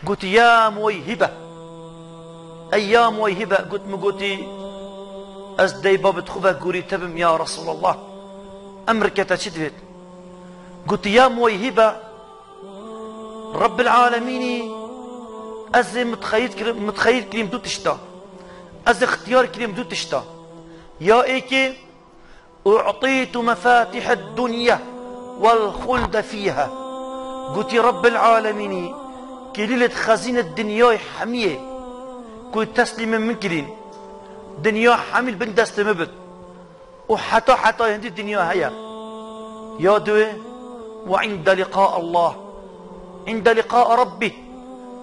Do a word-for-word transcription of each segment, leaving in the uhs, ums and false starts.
Gotî, "Ya Muweyhibe, ey ya Muweyhibe," got, min gotî, "Ez dey babê xwe ve gorî te bim ya Resulallah. Emrike te çi divêt?" Gotî, "Ya Muweyhibe, Rabbil Alemînî ez ê mitxeyil kirim, mitxeyil kirîm du tişta. Ez ê ixtiyar kirîm du tişta. Ya êkê, u'tîtu mefatîhed dunya wel xulde fîha." Gotî, "Rabbil Alemînî kilîlêt xezînet dinyayê hemiyê ku teslîmê min kirîn, dinya hemî li bin destê min bit û heta heta hindî dinya heye. Ya duwê, ve inde liqa Allah, inde liqa Rabbî,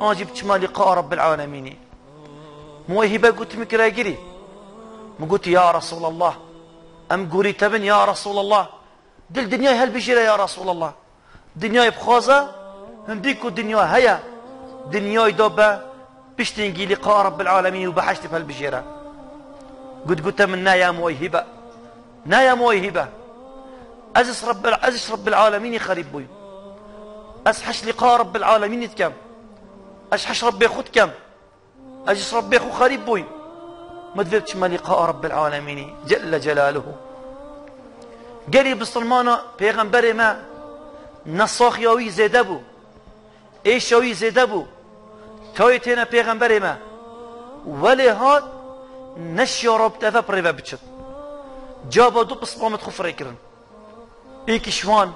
an jî biçima liqa Rabbil Alemînî." Muweyhibe gotî, "Min kire girî." Min gotî, "Ya Resulallah, em gorî te bin ya Resulallah. Dil dinyayê helbijêre ya Resulallah. Dinyayê bixwaze, hindî ku dinya heye, dinyayê da be piştî hingî liqa Rabbil Alemîn û behiştê helbijêre." Got, gote min, "Ne ya Muweyhibe. Ne ya Muweyhibe. Ez ji Rabbil, ez ji Rabbil Alemînî xerîb bûyim. Ez heş liqa Rabbil Alemînî dikem. Ez heş Rabbê xwe dikem. Ez ji Rabbê xwe xerîb bûyim. Min divê biçime liqa Rabbil Alemînî Celle Celaluhu." Gelî bisilmana pêxemberê me nesaxiya wî zêde bû. Êşa wî zêde bû. Tayê têne pêxemberê me. Welê hat neşiya rabitê ve pirê ve biçit. Caba du pismamê xwe firê kirin. Êkî ji wan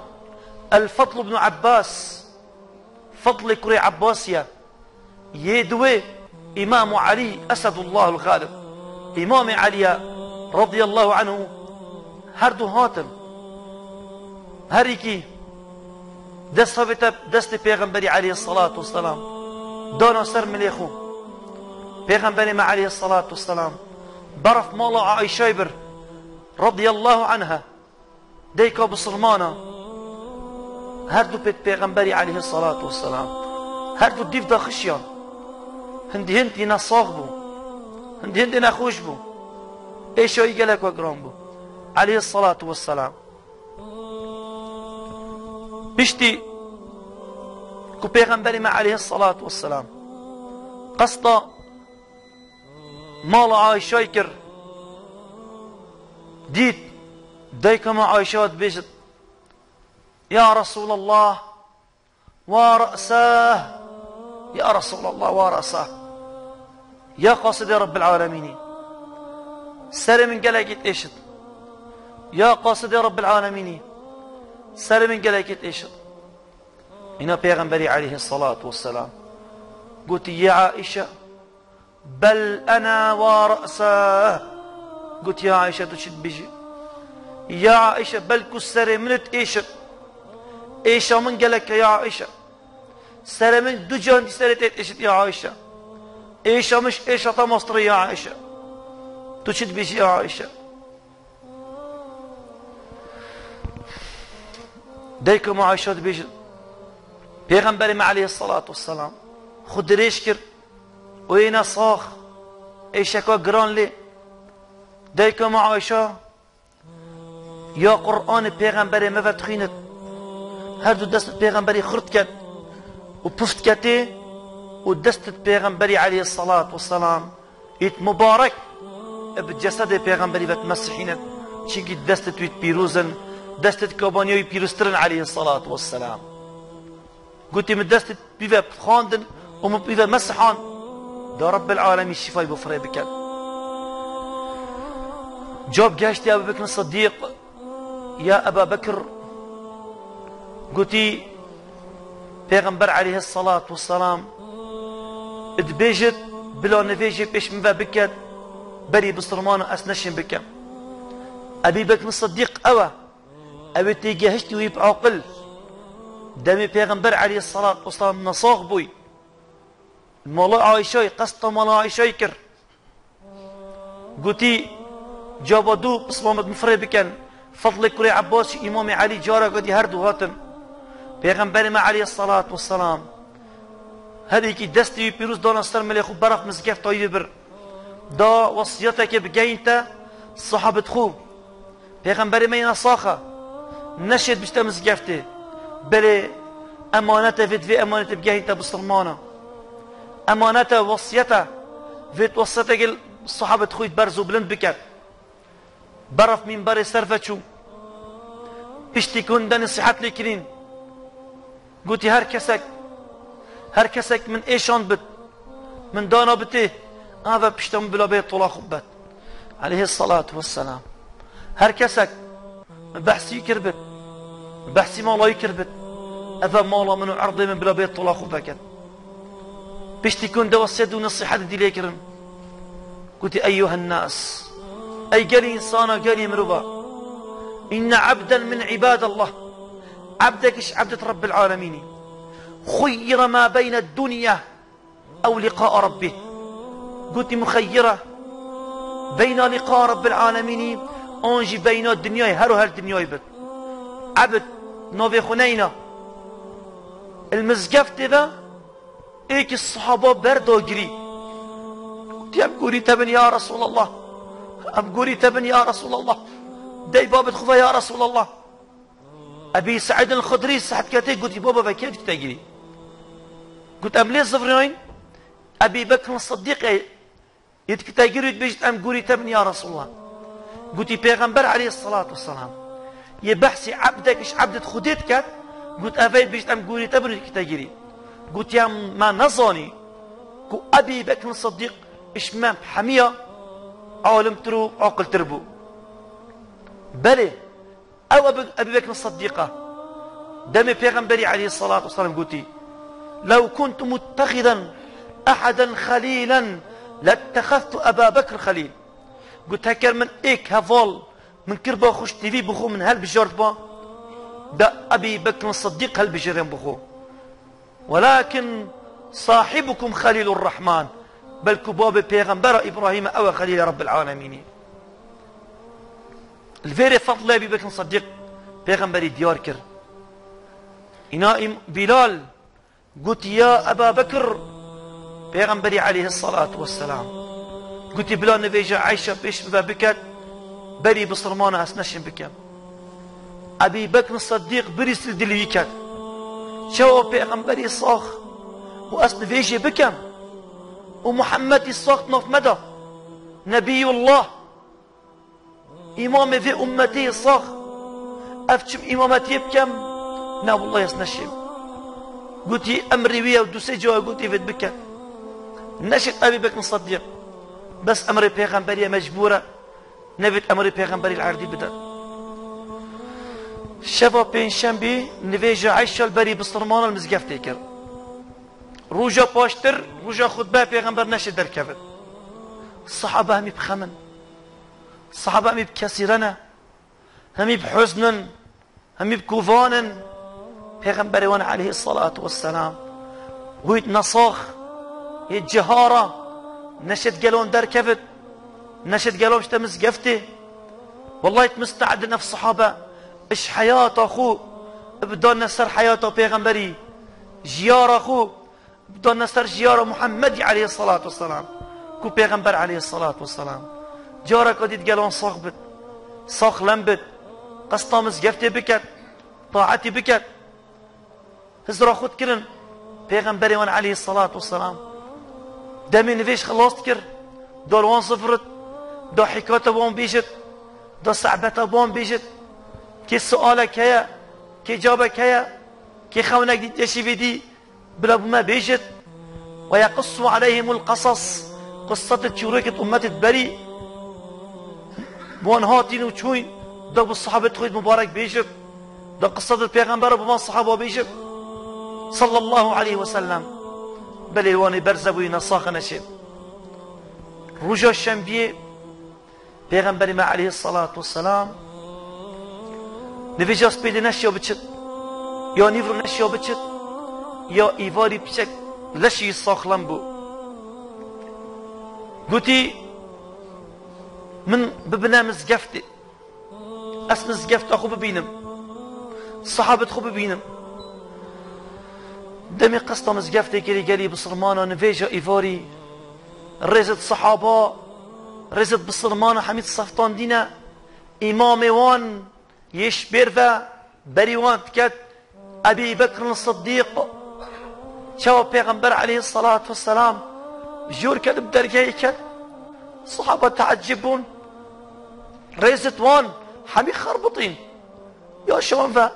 El-Fadl ibn Abbas, Fadlê kurê Abbasî ye. Yê duwê Îmam Elî Esedullahul Xalib, Îmamê Elî ye radiyallahu anhu, her du hatin. Her ikî dest xwe vête destê Pêxemberî aleyhissalatu vesselam, dana ser milê xwe. Pêxemberê me aleyhissalatu vesselam berf mala Aîşayê bir radiyallahu anha. Dayika bisilmana, her du pêt Pêxemberî aleyhissalatu vesselam, her du dîv daxişiyan. Hindî hindî nesax bû. Hindî hindî nexweş bû. Êşa wî gelek we giran bû. Aleyhissalatu vesselam. Piştî ku Pêxemberê me aleyhissalatu vesselam qesta mala Ayşayê kir, dît dayika me Ayşe dibêjit, "Ya Resulallah, wa ra'sah, ya Resulallah, wa ra'sah." Ya qasidê Rabbil Alemînî, serê min gelekî têşit. Ya qasidê Rabbil Alemînî, serê min gelekî têşit. Îna Pêxemberî aleyhissalatu vesselam gotî, "Ya Aîşe, bel ena wa ra'sah." Got, "Ya Aîşe, tu çi dibêjî? Ya Aîşe, belku serê min têşit. Êşa min gelek e ya Aîşe. Serê min du carî serê tê têşit ya Aîşe. Êşa min êşa te mastirê ya Aîşe. Tu çi dibêjî ya Aîşe?" Dayika me Ayşe dibêjin, Pêxemberê me aleyhissalatu vesselam xwe dirêj kir û yê nesax êşeka giran lê. Dayika me Ayşe ya Qur'anê Pêxemberê me vedixwînit, her du dest Pêxemberî xurt ket û puft ketê û dest Pêxemberî aleyhissalatu vesselam ît mubarek bi cesedê Pêxemberî ve dimesihînin. Çimkî destê wî pîroz in, destê kabanîya wî pîroztir in aleyhissalatu vesselam. Gotî, "Min destê wî ve bixwandin û min wî ve mesihan, da Rabbil Alemîn şîfayê bo firê biket." Cab gehiştî Ebu Bekir Siddîq, "Ya Eba Bekir," gotî, "Pêxember aleyhissalatu vesselam dibêjit, bila nivêjê pêş min ve biket, berî bisilmana ez neşên bikem." Ebî Bekir Siddîq ew e. Ew ê têgehiştî wî bi aqil. Demê Pêxember aleyhissalatu vesselam nesax bûy. Mala Ayşayê, qesta mala Ayşayê kir. Gotî, "Caba du pismamê min firê bikin." Fedlê kurê Ebbas û Îmamê Elî careke dî her du hatin. Pêxemberê me aleyhissalatu vesselam her yekî destê wî pîroz dana ser milê xwe, beref mizgefta wî bir. Da wesiyetekê bigehînte sahabit xwe. Pêxemberê me yê nesax e. Neşêt bişte mizgeftê. Belê emanete vê, divê emanetê bigehînte bisilmana. Emanet e, wesiyet e. Vêt wesiyetekê sahabet xwe berz û bilind biket. Beref mînberê ser ve çû. Piştî ku hûn de nesîhet lê kirîn, gotî, her kesek, her kesek min êşand bit, min dana bitê, eve pişta min bila bê tola xwe bet. Aleyhissalatu vesselam. Her kesek min behsî kir bit, min behsî mala wî kir bit, eve mala min û erdê min bila bê tola xwe veket. Piştî ku hûn de wesiyet û nesîhet dîlê kirin, gotî, eyyuhen nas, ey gelî însana, gelî mirova, inne ebden min îbadallah, ebdek ji ebdet Rabbil alemînî, xuyyire ma beyne dunya ew liqaa Rabbî. Gotî, muxeyyire beyna liqaa Rabbil alemînî an jî beyna dinyayê, her û her dinyayê bit. Ebd navê xwe neyna. Li mizgeftê ve êkî sahaba berda girî. Gotî, em gorî te bin ya Resulallah. Em gorî te bin ya Resulallah. Dey babet xwe ve ya Resulallah. Ebî Seîd el-Xudrî sehet ketê, gotî, baba ve kê dikite girî? Got, em lê zivriyayîn, Ebî Bekr Siddîq ê, yê dikite girî, dibêjit, em gorî te bin ya Resulallah. Gotî, Pêxember aleyhissalatu vesselam yê behsî ebdek ji ebdet Xwedê diket, got, evey dibêjit, em gorî te bin, dikite girî. Gotî, em me nezanî ku Ebî Bekr Siddîq ji me hemiya alimtir û aqiltir bû. Belê, ew Ebu, Ebu Bekr Siddîq e. Demê Pêxemberî aleyhissalatu vesselam gotî, "Lew kuntu muttexiden eheden xelîlen lettexeztu Eba Bekr xelîl." Got, heker min êk heval min kirba xwe ji tîvî bi xwe min helbijartba, da Ebî Bekr Siddîq helbijêrên bi xwe. Welakin sahibukum Xelîlur Rehman. Belku babê Pêxembera Îbrahîm e, ew e Xelîlê Rebbil Alemînê. Li vêrê fedlê Ebî Bekr Siddîq Pêxemberî diyar kir. Îna Bîlal gotî, "Ya Eba Bekr." Pêxemberî aleyhissalatu vesselam gotî, "Bila nivêja Eyşa pêş bibe biket, berî bisilmana ez neşim bikem." Ebî Bekr Siddîq birîs li dilî wî ket. Çawa Pêxemberî sax û ez nivêjê bikem û Muhemmedî sax di nav me de, Nebiyullah, îmamê vê ummetê yê sax, ev çim îmametiyê bikem? Na, wellahî ez neşêm. Gotî, emrê wî ye û du sê cara gotî vêt bike. Neşêt Ebî Bekr Siddîq. Bes emrê Pêxemberî ye, mecbûr e. Nevêt emrê Pêxemberî li erdî bide. Şeva pêncşembî nivêja Eyşa li berî bisilmana li mizgeftê kir. Roja paştir, roja xutbe Pêxember neşê derkevin. Sahabe hemî bi xem in. Sahabe hemî bi kesîre ne. Hemî bi huzn in. Hemî bi kovan in. Pêxemberê wan aleyhissalatu vesselam wît nesax yê cihara neşêt gelon derkevit, neşêt gelon bişte mizgeftê. Wellahî muste'd in ev sahabe ji heyata xwe bidane ser heyata Pêxemberî, jiyara xwe bidane ser jiyara Muhemmedî aleyhissalatu vesselam, ku Pêxember aleyhissalatu vesselam careka dît gelon sax bit, saxlem bit, qesta mizgeftê biket, taetî biket. Hizra xwe dikirin Pêxemberê wan aleyhissalatu vesselam. Demê nivêj xilas dikir, da li wan zivirit, da hikayeta wan bêjit, da sehbeta wan bêjit. Kê sualek heye, kê cawabek heye, kê xewnek dît deşî vê dî, bila bi me bêjit. Ve yequssu aleyhimul qesas. Qisset çîrokêt ummetêt berî bi wan hatîn û çûyn, da bi sahabet xwe mubarek bêjit. Da qisset pêxembera bi van sahaba bêjit. Sallallahu aleyhi ve sellem. Belê wanê berze bûyî nesaxe neşê. Roja şembiyê Pêxemberê me aleyhissalatu vesselam nivêja spêdê neşiya biçit, ya nîvro neşiya biçit, ya îvarî piçek leşî saxlem bû. Gotî, "Min bibine mizgeftê. Ez mizgefta xwe bibînim. Sahabet xwe bibînim." Demê qesta mizgeftê kirî gelî bisilmana nivêja îvarî. Rêzet sahaba, rêzet bisilmana hemî seftandîne. Îmamê wan yê ji bêr ve berî wan diket Ebî Bekr Siddîq. Çawa Pêxember aleyhissalatu vesselam jûr ket bi dergehê ket, sahaba teecib bûn. Rêzit wan hemî xerbitîn. Ya şewan ve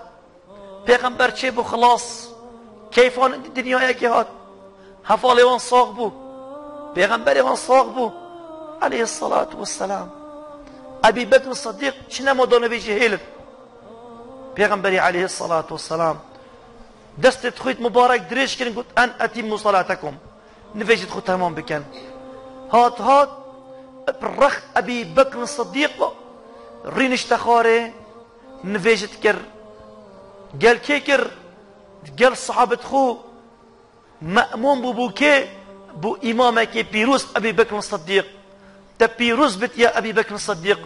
Pêxember çêbû xilas. Keyfan di dinyayekê hat. Hefalê wan sax bû. Pêxemberê wan sax bû. Aleyhissalatu vesselam. Ebî Bekr Sidîq çi nema da nivêjî hêlin. Pêxemberî aleyhissalatu vesselam destê xwît mubarek dirêj kirin, got, "En etimmu salatekum." Nivêjit xwe temam bikin. Hat, hat, bi rex Ebî Bekr Sidîq rînişte xwarê, nivêjit kir. Gel kê kir? Gel sahabet xwe. Me'mûn bû, bû kê? Bû îmamekî pîroz Ebî Bekr Sidîq. Te pîroz bit ya Ebî Bekr Sidîq.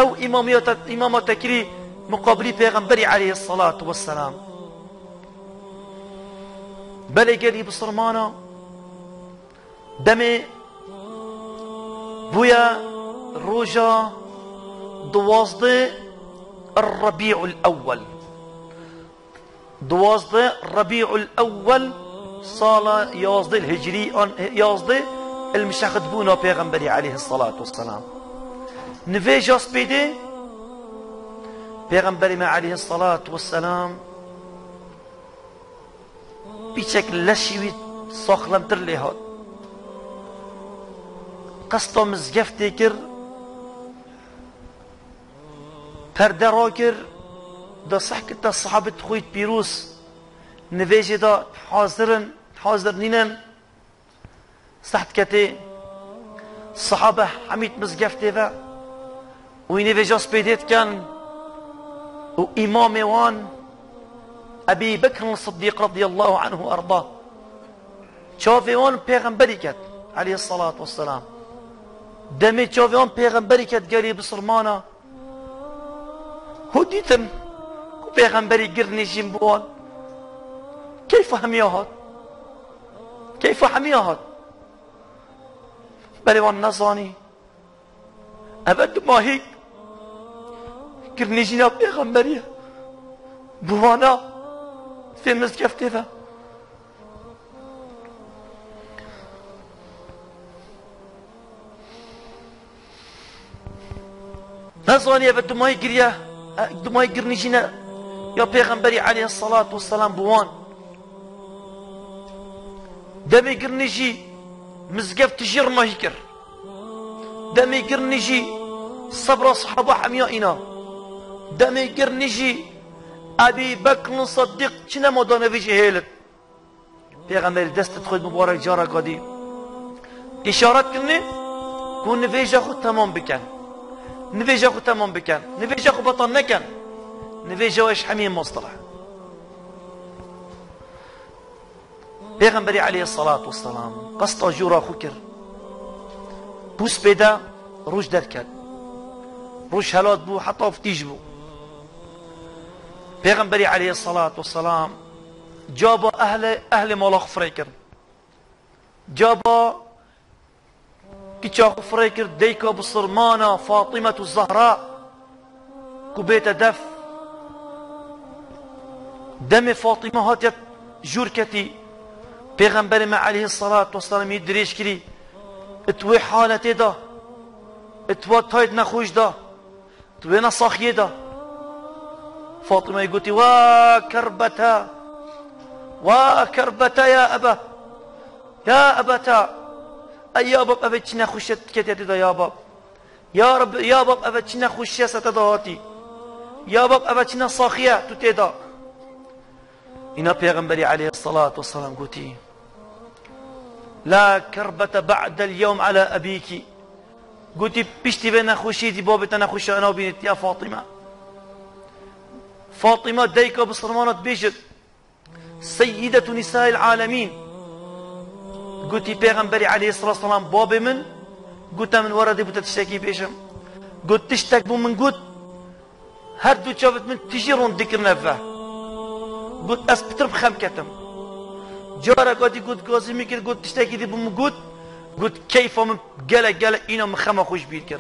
Ew îmamiya te, îmama te kirî muqabilî Pêxemberî aleyhissalatu vesselam. Belê gelî bisilmana, demê bûye roja duwazdeh Rebî'ul Ewwel. Duwazdeh Rebî'ul Ewwel, sala yazdeh Hicriyan, yazdeh, li mişexitbûna Pêxemberî aleyhissalatu vesselam. Nivêja spêdê, Pêxemberê me aleyhissalatu vesselam, pîçek leşî wî saxlemtir lê hat. Qesta mizgeftê kir, perde rakir, da seh kite sahabet xwît pîroz. Nivêjê da hazir in, hazir nînin. Seh diketê, sahabe hemî di mizgeftê ve û wî nivêja spêdê dikin û îmamê wan Ebî Bekr Sidîq radiyallahu anhu erda. Çavê wan Pêxemberî ket, aleyhissalatu vesselam. Demê çavê wan Pêxemberî ket gelî bisilmana. Hû dîtin ku Pêxemberî girnîjîn bi wan. Keyfa hemiya hat. Keyfa hemiya hat. Belê wan nezanî. Eve dumahî girnîjîna Pêxemberî ye. Bi wana vê mizgeftê ve. Nezanî eve dumahî giriye, e, dumahî girnîjîne ya Pêxemberî aleyhissalatu vesselam bi wan. Demê girnîjî mizgeft tijî rinahî kir. Demê girnîjî sebra sahaba hemiya îna. Demê girnîjî Ebî Bekr Sidîq çi nema da nivêjî hêlin. Pêxemberî destê xwe mubarek cara gadî îşaret kirinê ku nivêja xwe temam bikin. Nivêja xwe temam bikin. Nivêja xwe betal nekin. Nivêja we ji hemiyê meztir e. Pêxemberî aleyhissalatu vesselam qesta jûra xwe kir. Pûs pê de roj derket. Roj helat bû, heta tîj bû. Pêxemberî aleyhissalatu vesselam caba ehle, ehlê mala xwe firê kir. Caba kiça xwe firê kir, dayika bisilmana Fatîmetu Zehra ku bête def. Demê Fatîme hatiye jûr ketî, Pêxemberê me aleyhissalatu vesselam yê dirêj kirî, it wê haletê de, it wa tayt nexweş de, Tu wê nesaxiyê de. Fatîmeyê gotî, "Wa kerbete, wa kerbete ya ebe, ya ebete. Ey ya bab, eve çi nexweşiye diketiye tê de ya bab. Ya Reb, ya bab, eve çi nexweşiye se te de hatî. Ya bab, eve çi nesaxiye tu tê de." Îna Pêxemberî aleyhissalatu vesselam gotî, "La kerbete ba'del yewm ala ebîkî." Gotî, "Piştî vê nexweşî dî babê te nexweşiya nabînît ya Fatîme." Fatîme dayika bisilmana dibêjit, "Seyyidetu nîsaîl alemîn." Gotî, "Pêxemberî aleyhissalatu vesselam babê min gote min were dê bû te tiştekî bêjim." Got, "Tiştek bû min got, her du çavêt min tijî rond dikirine ve." Got, "Ez pitir bi xem ketim." Careka dî got, "Gazî min kir," got, "tiştekî dî bû min got." Got, "Keyfa min gelek gelek îna min xema xwe ji bîr kir."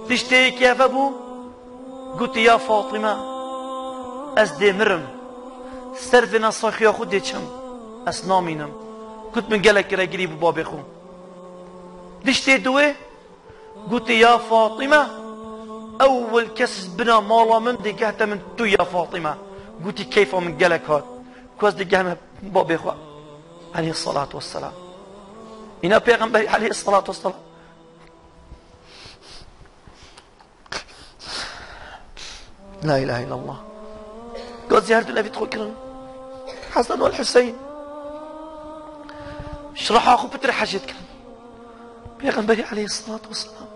Tiştê yekê heve bû, gotî, "Ya Fatîme, ez dê mirim. Ser vê nesaxiya xwe dê çim." Ez namînim. Got, min gelek giregirî bû babê xwe. Diştê duwê, gotî, ya Fatîme, ewil kes ji bina mala min dê gehte min tu ya Fatîme. Gotî, keyfa min gelek hat. Ku ez digehme babê xwe. Aleyhissalatu vesselam. Îna Pêxemberî aleyhissalatu vesselam. La ilahe illallah. Gazî her du nevî xwe kirin. Hesen û Hüseyin. Şiraha xwe pitir hecê dikirin. Pêxemberî aleyhissalatu vesselam.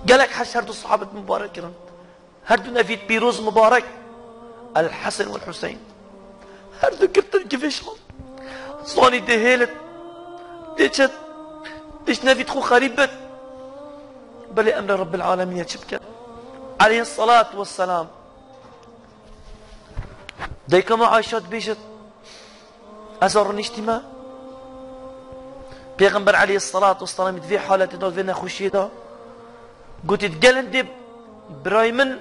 Gelek hec her du sahabet mubarek kirin. Her du nevî pîroz mubarek. El Hesen û Hüseyin. Her du girtin kifê şan. Zanî dê hêlit, dê çet, dê ji nevî xwe xerîb bit. Belê emrê Rabbil Alemînê çi bike? Aleyhissalatu vesselam. Dayika me Ayşe dibêjit, ez a rûniştîme. Pêxember aleyhissalatu vesselam di vê haletê de, di vê nexweşiyê de, gotî, di gel hindê birayê min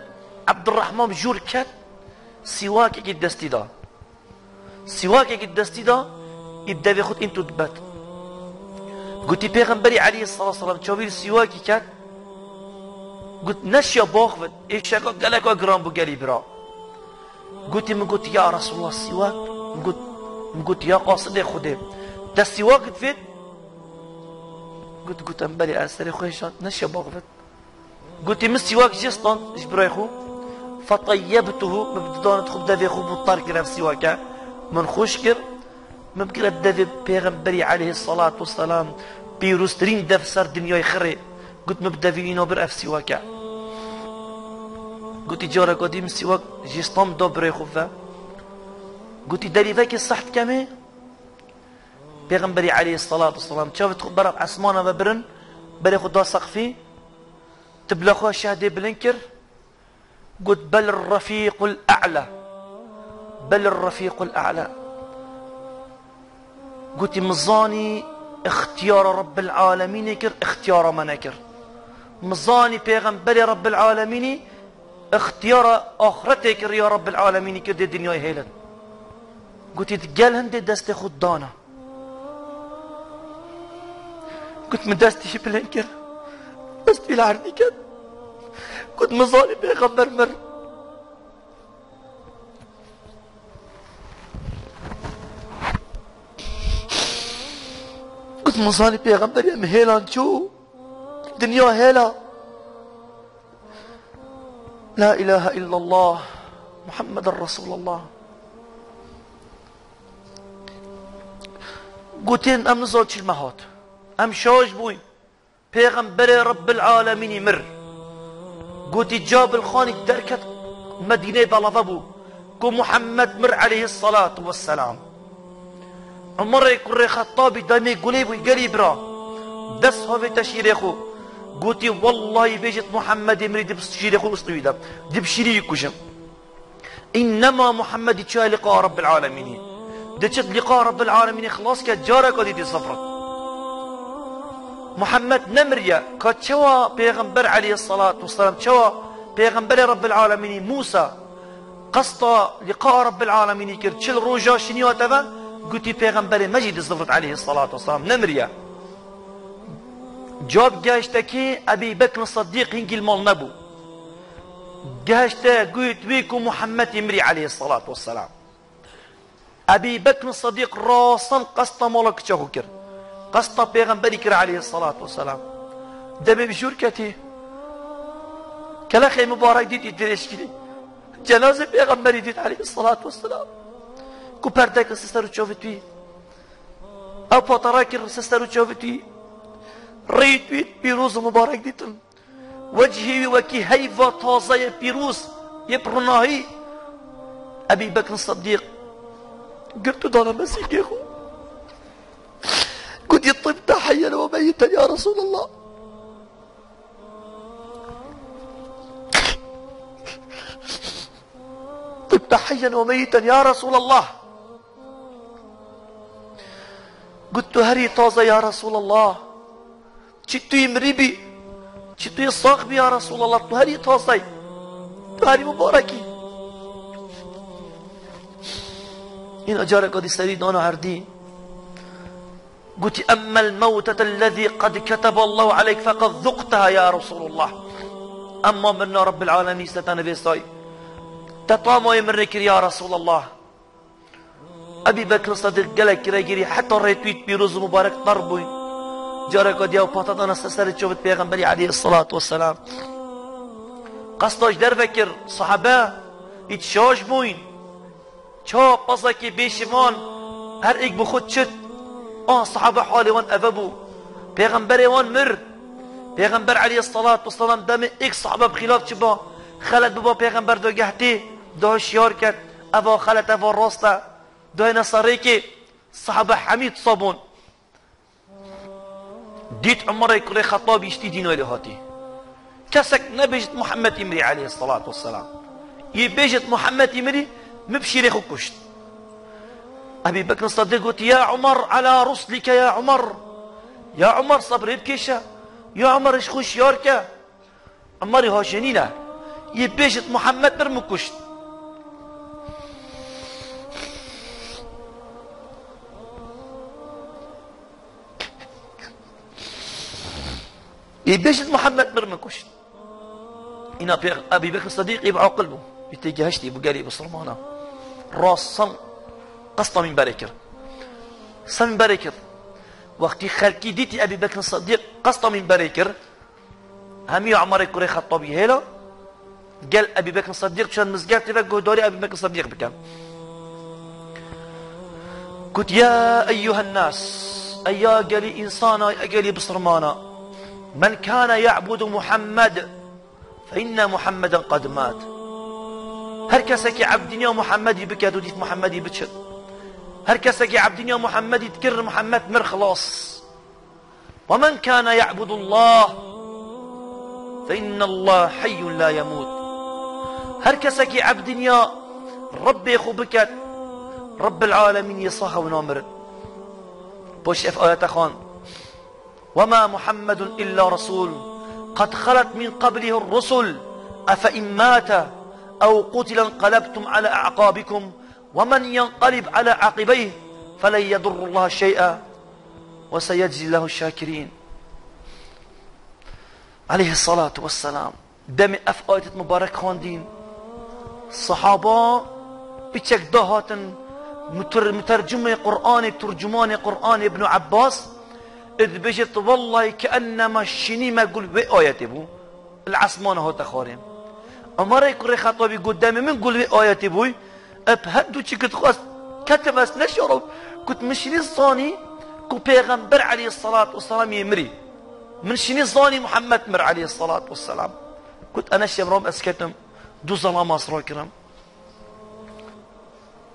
Ebdurrahman jûr ket, sîwakekî destî da. Sîwakekî destî da, î bi devê xwe înt û dibet. Gotî, Pêxemberî aleyhissalatu vesselam çavî li sîwakî ket, got, neşiya baxivit, êşeka geleka giran bû gelî bira. Gotî, min got, ya Resulallah, sîwak? Min got, min got, ya qasidê Xwedê, te sîwak divêt? Got, got, em belê, ez serê xwe hêşand, neşiya baxivit. Gotî, min sîwak jê stand ji birayê xwe. Fetayyebtuhu, min bi didanê xwe bi devê xwe bû tar kir ev sîwake. Min xweş kir. Min bigire devê Pêxemberî aleyhissalatu vesselam, pîroztirîn dev ser dinyayê xirê. Got, min bi devê îna bir ev sîwake. Gotî, careka dî min sîwak jê stand da birayê xwe ve. Gotî, derî vekê seh dikemê. Pêxemberî aleyhissalatu vesselam çavê xwe bera esmana ve birin, berê xwe da seqfî, tibla xwe şehdê bilind kir, got, bel refîqul e'la, bel refîqul e'la. Gotî, min zanî ixtiyara Rabbil Alemînê kir, ixtiyara me nekir. Min zanî Pêxemberê Rabbil Alemînî ixtiyara axretê kir, ya Rabbil Alemînî kir dê dinyayê hêlin. Gotî, di gel hindê destê xwe dana. Got, min destî jî bilind kir. Destî li erdî ket. Got, min zanî Pêxember mir. Got, min zanî Pêxemberî em hêlan çû. Dinya hêla. La ilahe illallah. Muhammeden Resulallah. Gotin, em nizan çi li me hat. Em şaş bûyn. Pêxemberê Rabbil Alemînî mir. Gotî, Cabil Xanî derket Medîneyê belave bû ku Muhammed mir aleyhissalatu vesselam. Umerê kurê Xettabî demê gulê bû, gelî bira. Dest havête şîrê xwe. Gotî, wellahî bêjit Muhammedê mirî dib şîrê xwe ustûyî de. Dib şîrî yî kujim. Înnema Muhammedî çiya liqa Rabbil Alemînî. Diçit liqa Rabbil Alemînî xilas ke careka dî dî zifrit. Muhammed nemiriye, ka çewa Pêxember aleyhissalatu vesselam, çewa Pêxemberê Rabbil Alemînî Mûsa qesta liqa Rabbil Alemînî kir, çil roja şinî hate ve, gotî Pêxemberê me jî dizivrit aleyhissalatu vesselam, nemiriye. Cab gehiştekî Ebî Bekr Siddîq hingî li mal nebû. Gehişte, got wî ku Muhammed î mirî aleyhissalatu vesselam. Ebî Bekr Siddîq rasan qesta mala kiça xwe kir. Qesta Pêxemberî kir aleyhissalatu vesselam. Demê bi jûr ketî. Kelexê mibarek dît î dirêj kirî. Cenazê Pêxemberî dît aleyhissalatu vesselam. Ku perdeke ser ser û çavê wî. Ew patara kir ser ser û çavê wî. Rît wî pîroz û mibarek dîtin. Wecihî wî wekî heyva taze yê pîroz, yê bi ronahî. Ebî Bekr Siddîq girt û dana mesîkê xwe. Gotî, "Tibte heyyen we meyiten ya Resulallah." "Tibte heyyen we meyiten ya Resulallah." Got, "Tu herî taze ya Resulallah." Çi tu yî mirî bî, çi tu yî sax bî ya Resulallah, tu herî tazey, tu herî mibarekî. Îna careka dî serî dana erdî. Gotî, "Emmel mewtete lezî qed keteballahu aleyk feqed zuqteha ya Resulullah." Emma mirina Rabbil Alemîn se te nivêsayî. Te tamayê mirinê kir ya Resulallah. Ebî Bekir Sedîq gelek giregirî heta rêtûyî pîroz û mubarek tar bûyî. Careka diya patadana ser serê çavit Pêxemberî aleyhissalatu vesselam. Qesta ji derve kir, sahabe ît şaş bûyîn. Ça pasekê bêşivan her êk bi xwe çit. A sahabe halê wan eve bû. Pêxemberê wan mir. Pêxember aleyhissalatu vesselam demê êk sahabe bi xîlaf çiba, xelet biba, Pêxember dagehtê, da hişyar ket. Eva xelet, eva rast e. Dayne serêkê sahabe hemî sabûn. Dît Umerê kurê Xettabî îştî dînayê lê hatî. Kesek nebêjit Muhammed î mirî aleyhissalatu vesselam. Yê bêjit Muhammed î mirî, min bi şîrê xwe kuşt. Ebî Bekir Sedîq got, "Ya Umer, ala ruslike ya Umer." Ya Umer, sebrê bikêşe. Ya Umer, ji xwe şiyar ke. Umerî haşê nîne. Yê bêjit Muhammed mir, min kuşt. Yê bêjit Muhammed mir, min kuşt. Îna pê Ebî Bekir Sedîq ê bi aqil bû. Yê têgihiştî bû gelî bisilmana. Rast sem qesta mînberê kir. Sem mînberê kir. Wextî xelkî dîtî Ebî Bekir Sedîq qesta mînberê kir, hemî Umerê kurê Xettabî hêla, gel Ebî Bekir Sedîq çûn mizgeftê ve guhdarî Ebî Bekir Sedîq bikin. Got, "Ya eyyuhen nas, ey ya gelî însana, ey gelî bisilmana, men kane ya'budu Muhammed, fe inne Muhammeden qad mat." Her kesekî ebdîniya Muhammedî biket û dît Muhammedî biçin. Her kesekî ebdîniya Muhammedî dikir, Muhammed mir xilas. "Ve men kâne ya'budullah fe innallah hayyun la yemût." Her kesekî ebdîniya Rebbê xwe biket, Rebbil Alemîn yê sax e û namirin. Paş ev ayete xwan, "Ve ma Muhammedun illa Resul, qad xalet min qablihi rusul, efe in mate ew qutile inqalebtum ala a'qabikum, ve men yenqalib ala aqibeyh, felen yedurrullaha şey'a." "Ve seyeczîllahu şakirîn." Aleyhissalatu vesselam. Demê ev ayet mubarek xwendîn, sahaba piçek dahatin, muter-, mutercimê Qur'anê, turcumanê Qur'anê Ibn Abbas, dibêjit, "Wellahî ke ennema şinî me gul vê ayetê bû." Li esmana hate xwarê. Umerê kurê Xetabî got, "Demê min gul vê ayetê bûy, eb her du çi kit xwest, ketim ez neşaram." Kut, "Min şinî zanî ku Pêxember aleyhissalatu vesselam yê mirî. Min şinî zanî Muhammed mir aleyhissalatu vesselam." Kut, "Ene şevram ez ketim, du zelama ez rakirim."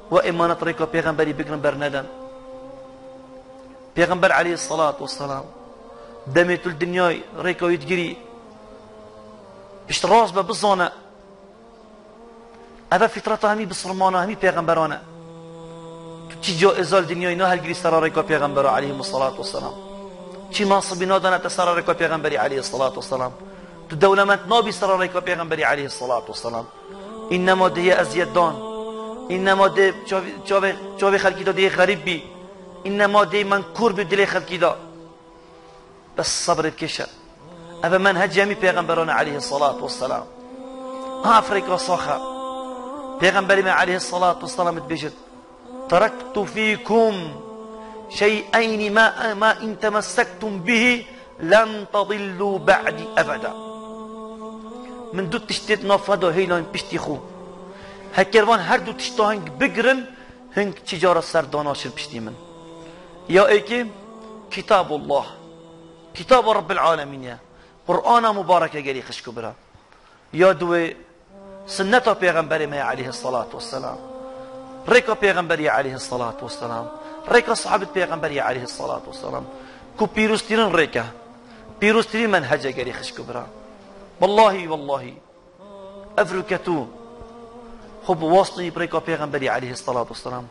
We emanet rêka Pêxemberî bigirin bernedin. Pêxember aleyhissalatu vesselam demê tu li dinyayê rêka wî digirî, pişt rast be bizane, eve fitreta hemî bisilmana, hemî pêxemberan e. Tu çi caîza li dinyayê nahelgirî sera rêka Pêxembera aleyhimussalatu vesselam. Çi mansibî nadane te sera rêka Pêxemberî aleyhissalatu vesselam. Tu dewlemend nabî sera rêka Pêxemberî aleyhissalatu vesselam. Înnema dê yê eziyet dan. Înnema dê çavê, çavê, çavê xelkî de dê yê xerîb bî. Înnema dê menkûr bî dilê xelkî de. Bes sebrê bikêşe. Eve menhecê hemî pêxemberan e aleyhissalatu vesselam. Ha, ev rêka sax e. Pêxemberê me aleyhissalatu vesselam dibêjit, "Terektu fîkum şey'eynî ma, ma in temessektum bihi len tedillû ba'dî ebeda." Min du tiştê di nav xwe de hêlayîn piştî xwe. Heker van her du tişta hing bigirin, hing çi cara ser danaşin piştî min. Ya êkê, Kitabullah. Kitaba Rabbil Alemîn ye. Qur'ana mubareke gelî xişk û bira. Ya duwê, Sunneta Pêxemberê me ye aleyhissalatu vesselam. Rêka Pêxemberî ye aleyhissalatu vesselam. Rêka sahabit Pêxemberî ye aleyhissalatu vesselam. Ku pîroztirîn rêk e. Pîroztirîn menhece gelî xişk û bira. Wellahî, wellahî. Ev rûke tu xwe bi wastinî bi rêka Pêxemberî aleyhissalatu vesselam.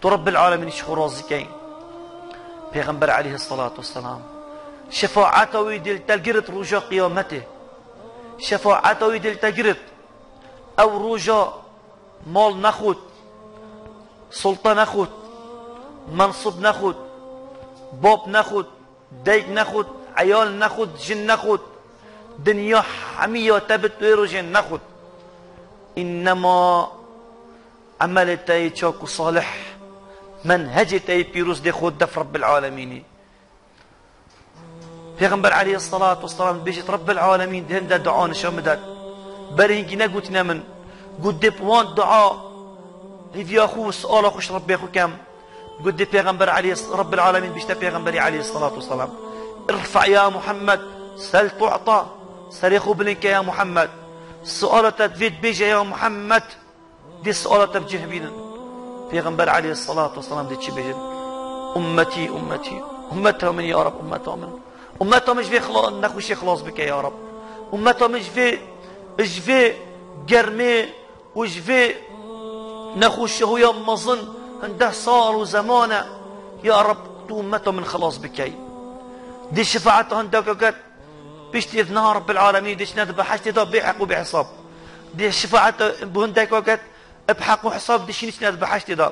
Tu Rebbil Alemîn ji xwe razî key. Pêxember aleyhissalatu vesselam. Şefaeta wî dê li te girit roja qiyametê. Şefaeta wî dê li te girit. Ew roja mal nexwit, sulta nexwit, mensib nexwit, Bab nexwit, dayik nexwit, eyal nexwit, jin nexwit. Dinya hemiya te bi tu wê rojê nexwit. Înnema emelê te yê çak û salih, menhecê te yê pîroz dê xwit def Rebbil Alemînî. Pêxember aleyhisselatu vesselam dibêjit, Rebbil Alemîn di hin de dua nişan bidet. Berê hingî negotine min. Got dê bi wan dua hêviya xwe û suala xwe ji Rebbê xwe kem. Got dê Pêxember aleyhis-, Rebbil Alemîn bişte Pêxemberî aleyhisselatu vesselam. Irfa ya Muhammed, sel tu'ta. Serê xwe bilind ke ya Muhammed. Suala te divê dibêje ya Muhammed. Dê suala te bi cih bînin. Pêxember aleyhisselatu vesselam dê çi bêjin? Ummetî, ummetî. Ummeta min ya Rab, ummeta min. Ummeta min ji vê xila-, nexweşê xilas bike ya Rab. Ummeta min ji vê, ji vê germê û ji vê nexweşiya mezin hindeh sal û zeman e. Ya Rab, tu ummeta min xilas bikey. Dê şefaeta hindeka ket. Piştî niha Rabbil Alemîn diçine di behiştê de bê heq û bê hesab. Dê şefaet bi hindeka ket, bi heq û hesab dişîn içine di behiştê de.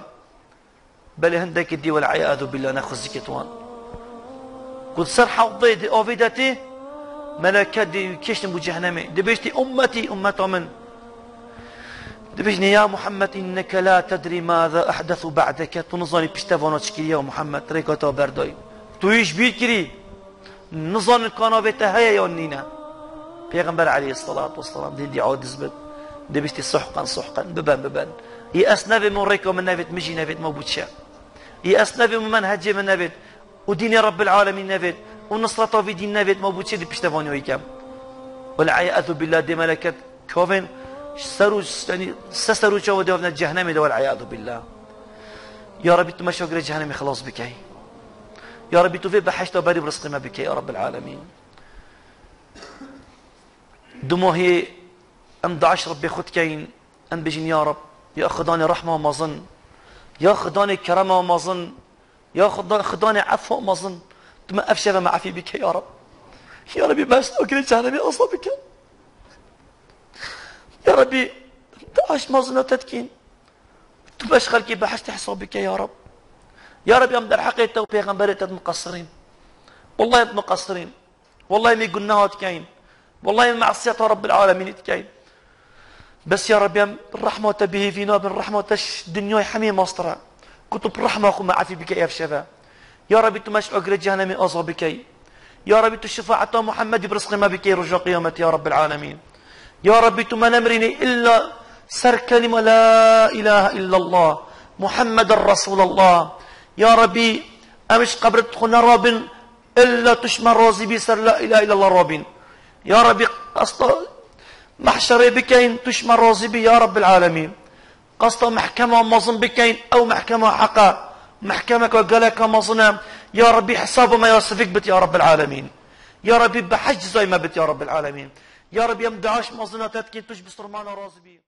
Belê hindekî dî wel eyadu billah ne xizikê wan. Ku di ser hewdê di avê de tê, meleke dê kêştin bû cehennemê. Dibêjtî ummetî, ummeta min. Dibêjnê ya Muhammed inneke la tedrî maza ehdesu ba'deke. Tu nizanî pişte vana çi kiriye ya Muhammed, rêka te berdayî. Tu yî ji bîr kirî. Nizanin ka navê te heye yan nîne. Pêxember aleyhisselatu vesselam dê dî aciz bit. Dê biştî suhqen, suhqen, biben, biben. Yê ez nevêm û rêka min nevêt, min jî nevêt, ma bû çi? Yê ez nevêm û menhecê min nevêt û dînê Rebbil Alemîn nevêt û nisreta vî dîn nevêt, ma bû çi di piştevaniyayî kem? Wele eyadu billah dê meleket kavên ser û, yanî se ser û çava dê avne cehennemê de, wele eyadu billah. Ya Rebî tu me şagirê cehennemê xilas bikey. Ya Rebî tu vê behişta berî bi rizqê me bikey ya Rebbil Alemîn. Du mahê em daş Rebbê xwe dikeyin, em bijin ya Reb, ya Xudanê rehma mezin, ya Xudanê kerema mezin, ya Xuda-, Xudanê efwa mezin, tu me ev şeve me efî bike ya Reb. Ya Rebî me şagirê cehennemê azad bike. Ya Rebî daş mezina te dikîn. Tu beş xelkê behiştê hesab bike ya Rab. Ya Rab, em derheqê te û pêxemberê te dimuqesirîn. Wallahî dimuqesirîn. Wallahî me guneha dikeyn. Wallahî me mesiyeta Rabbil Alemînî dikeyn. Bes ya Rab, em rehma te bihêvî nabin, rehma te ji dinyayê hemê mastir e. Ku tu bi rehma xwe me efî bike ev şeve. Ya Rabî, tu me ji agirê cehennemê aza bikey. Ya Rabî, tu şefaeta Muhammedî bi rizqê me bikey roja qiyametê ya Rabbil Alemîn. Ya Rabî, tu me nemirînî illa ser kelîma la ilahe illallah, Muhammeden Resulallah. Ya Rabî, em ji qebrit xwe nerabin, illa tu ji me razî bî ser la ilahe illallah rabin. Ya Rabî, qesta mehşerê bikeyin, tu ji me razî bî ya Rabbil Alemîn. Qesta mehkema mezin bikeyn, ew mehkema heq e, mehkemeka geleka mezin e. Ya Rebî, hesaba me ya sivik bit ya Rebbil Alemîn. Ya Rebî, behişt cizayê me bit ya Rebbil Alemîn. Ya Rebî, em daş mezina te dikîn, tu ji bisilmana razî bî.